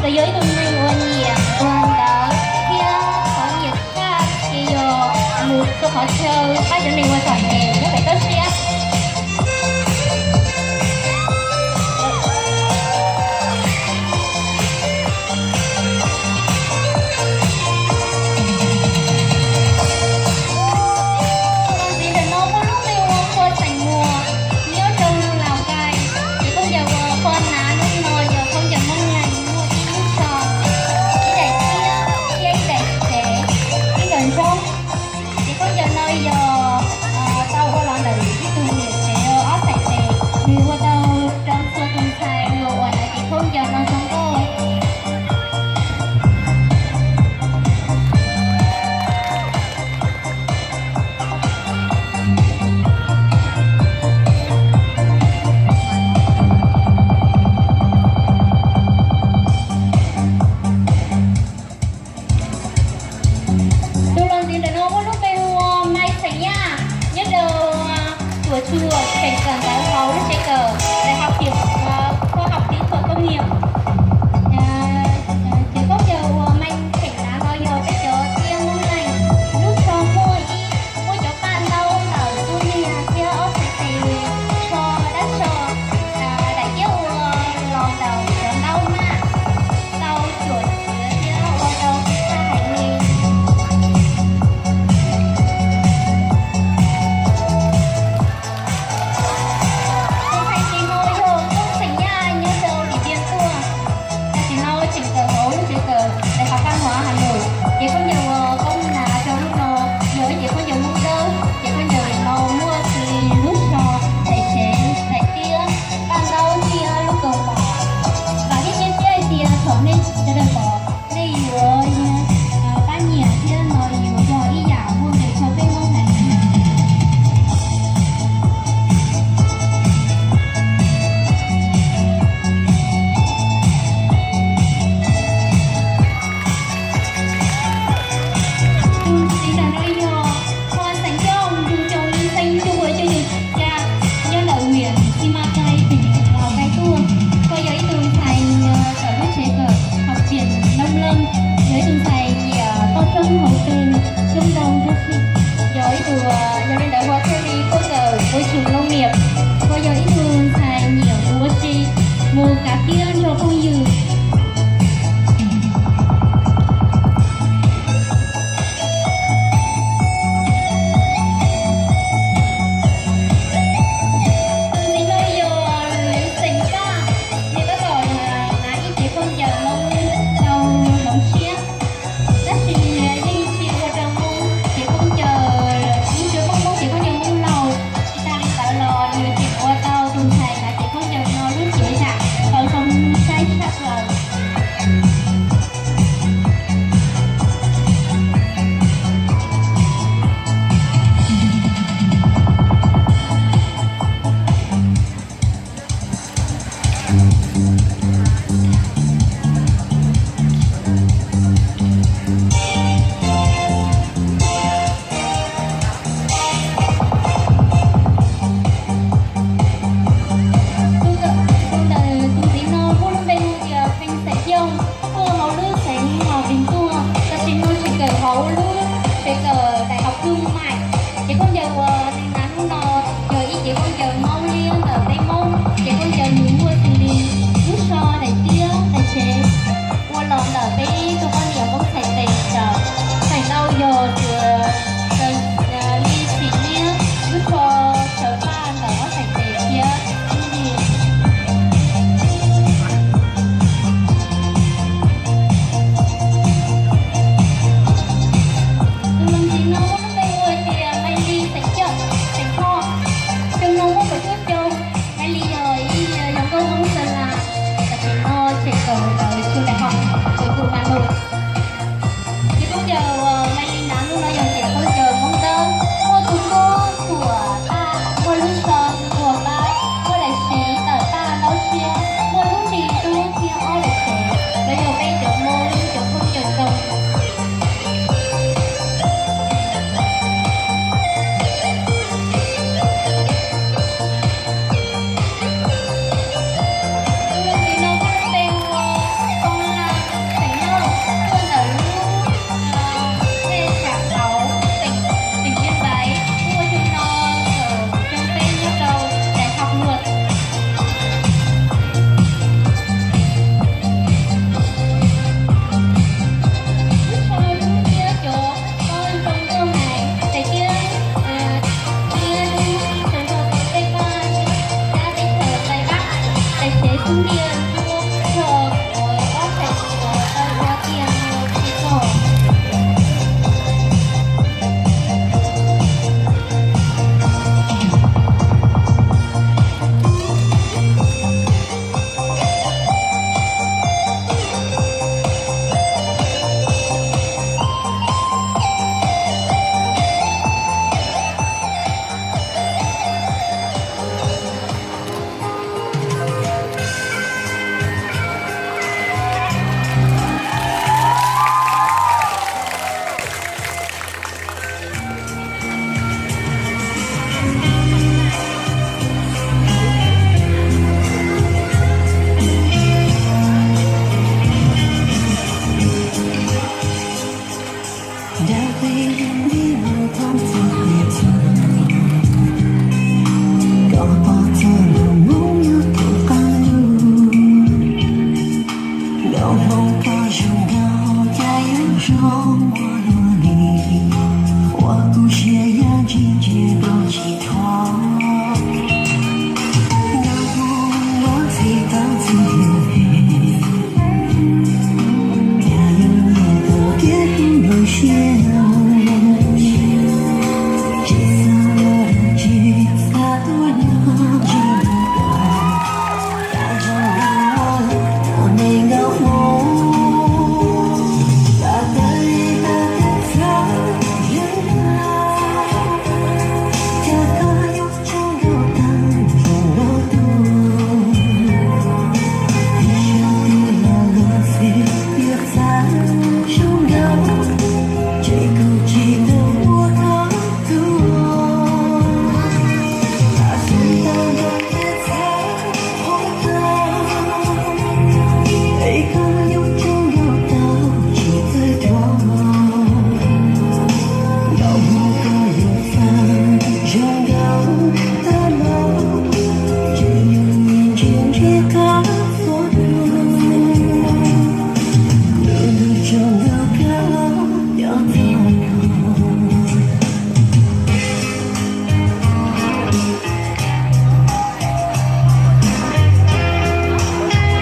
Yog ib tug neeg uas nyiam ua ntawv thiab qhov nyiam tshaj ces yog mus rau qhov chaw pab cov neeg ua txom nyem nyob pem toj siab. Tus ntxiv ntawm no muaj lub npe ua Qhua Xeem Muas, nyob rau Lào Cai. Ces khaub ncaws uas Qhua hnav hnub no yog khaub ncaws Moob Leeg, muaj ib lub so, ib daim tiab thiab ib daim tsev, ib daim ntsob. Ces khaub ncaws no yog tau ua los ntawm ib tug niam tsev ob txhais tes, nws ua tau rau txhua tus ntxhais uas ua ntawm ces khaub ncaws no zoo nkauj. Tus los ntxiv ntawm no muaj lub npe hu ua Maiv Xeem Yaj, nyob rau Tuam Tsuas, tseem kawm ntawv hauv lub tsev kawm Đại học Khoa học Kỹ thuật Công nghiệp. Ces khaub ncaws uas Maiv Xeem Yaj no yog peb cov tiab Moob Leeg, lub so muaj ib, muaj cov paj ntaub ntawm tub niag thiab ob txhais tes, so dab so, daim tiab ua los ntawm cov ntaub maj, tau cuam siav thiab ua rau txhaj hais li. Tus ntxhais tim no yog Koob Xeem Yaj nyob rau Điện Biên tuaj. Tam sim no tseem kawm hauv lub tsev kawm Đại học Văn hóa Hà Nội. Ces khaub ncaws uas Koob hnav rau hnub no yog ib cev khaub ncaws Hmoob dawb. Ces khaub ncaws no muaj xws li lub so, daim tsev, daim tiab, paj ntaub thiab lub kaus mom. Vam thiab cia siab hais tias thaum nej sawv daws pom nej yuav pab nyiam thiab no yuav yog ib yam muaj nqis rau peb Hmoob haiv neeg. Tus ntxiv ntawm no yog Khuas Xeem Yooj, yug xyoo yim xeeb cuaj puas cuaj caum xya, nyob ntawm huyện Simacai, tỉnh Lào Cai tuaj. Koj yog ib tug ntxhais tawm lub tsev kawm học viện nông lâm, yog ib tug ntxhais nyiam toj roob hauv pes, coob ntau ntag xwb. Yog ib tug, yog li ntawd Khuas thiaj li tuaj kawm môi trường nông nghiệp. Khuas yog ib tug ntxhais nyiam ua si, mus kav tiab nrog phooj ywg,